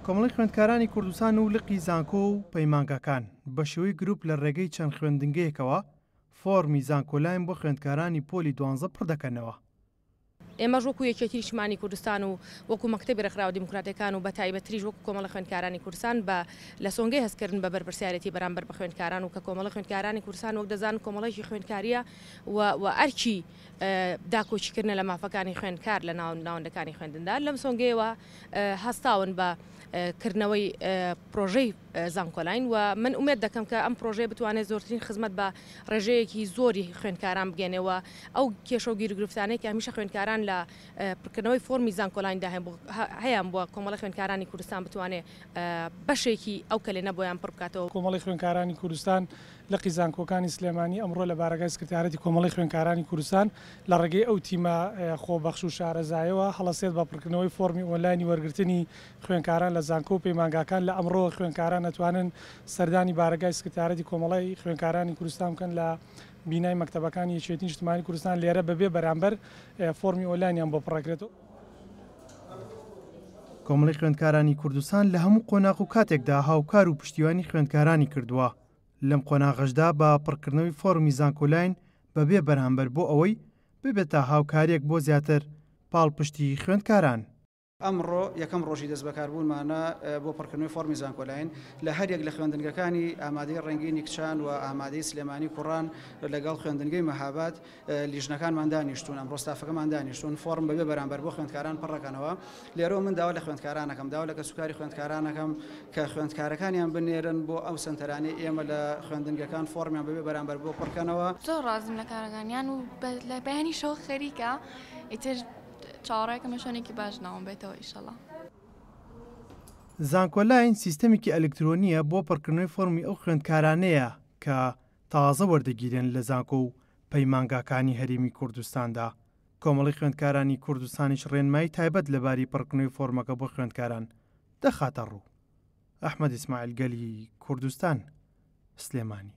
کۆمەڵەی خوێندکارانی کوردستان و لقی زانکۆ و پەیمانگاکان بە شێوەی گروپ لە ڕێگەی چەند خوێندنگەیەکەوە فۆڕمی زانکۆلاین بۆ خوێندکارانی پۆلی دوانزە پڕدەکەنەوە. ئێمەش وەکو یەکێتی نیشتمانی کوردستان و وەکو مەکتەبی ڕێکخراوە دیموکراتیەکان و بەتایبەتریش وەکو کۆمەڵە خوێندکارانی کوردستان بە لە سۆنگەی هەستکردن بە بەرپرسیارێتی بەرامبەر بە خوێندکاران و کە کۆمەڵە خوێندکارانی کوردستان وەک دەزانن کۆمەڵێکی خوێندکاریە و و ئەرکی داکۆکیکردنە لە مافەکانی خوێندکار لە ناو ناوەندەکانی خوێندندا لەم سۆنگەیەوە هەستاون بە کردنەوەی پرۆژەی زانکۆلاین و من ئومێد دەکەم کە ئەم پرۆژەیە بتوانێت زۆرترین خزمەت بە ڕێژەیەکی زۆری خوێندکاران بگەێنێ و ئەو کێشە و گیروگرفتانەی کە هەمیشە خوێندکاران لە پڕکردنەوەی فۆرمی زانکۆلایندا هەیان بووە کۆمەڵی خوێندکارانی کوردستان بتوانێت بەشێکی ئەو کەلێنە بۆیان پڕ بکاتەوە. کۆمەڵی خوێندکارانی کوردستان لقی زانکۆکانی سلێمانی ئەمڕۆ لە بارەگای سکرتاریەتی کۆمەڵەی خوێندکارانی کوردستان لە ڕێگەی ئەو تیمە خۆبەخش و شارەزایەوە هەڵەسێت بە پڕکردنەوەی فۆڕمی ئۆنلاینی وەرگرتنی خوێندکاران لە زانکۆ و پەیمانگاکان لە ئەمڕۆوە خوێندکاران ئەتوانن سەردانی بارەگای سکرتاریەتی کۆمەڵەی خوێندکارانی کوردستان بکەن لە بینای مەکتەبەکانی یەکێتی نیشتمانی کوردستان لێرە بەبێ بەرامبەر فۆڕمی ئۆنلاینیان بۆ پڕەکرێتەوە. کۆمەڵەی خوێندکارانی کوردستان لە هەموو قۆناغ و کاتێکدا هاوکار و پشتیوانی خوێندکارانی کردووە، لەم قۆناغەشدا بە پڕکردنەوەی فۆڕمی زانکۆلاین بەبێ بەرامبەر بۆ ئەوەی ببێتە هاوکارییەک بۆ زیاتر پاڵپشتی خوێندکاران. ئەمڕۆ یەکەم ڕۆژی دەستبەکاربوونمانە بۆ پڕکردنەوەی فۆڕمی زانکۆلاین لە هەریەک لە خوێندنگەکانی ئامادەی ڕەنگینی کچان و ئامادەی سلێمانی کوڕان لەگەڵ خوێندنگەی مەهاباد لیژنەکانمان دانیشتوون، ئەمڕۆ ستافەکەمان دانیشتوون، فۆڕم بەبێ بەرامبەر بۆ خوێندکاران پڕەکەنەوە. لێرەوە من داوا لە خوێندکاران ئەکەم، داوا لە کەسوکاری خوێندکاران ئەکەم کە خوێندکارەکانیان بنێرن بۆ ئەو سەنتەرانەی ئێمە لە خوێندنگەکان فۆڕمیان بەبێ بەرامبەر بۆ پڕکەنەوە. زۆر ڕازیم لە کارەکانیان و لە بەیانیشەوە خەریکە ئیتر چاوەڕێکەم لە شوێنێکی باش ناوم بێتەوە ئیشەڵا. زانکۆلاین سیستەمێکی ئەلکترۆنییە بۆ پڕکردنەوەی فۆڕمی ئەو خوێندکارانەیە کە تازە وەردەگیرێن لە زانکۆ و پەیمانگاکانی هەرێمی کوردستاندا، کۆمەڵەی خوێندکارانی کوردستانیش ڕێنمایی تایبەت لەباری پڕکردنەوەی فۆرمەکە بۆ خوێندکاران دەخاتەڕوو. ئەحمەد ئیسماعیل گەلی کوردستان، سلێمانی.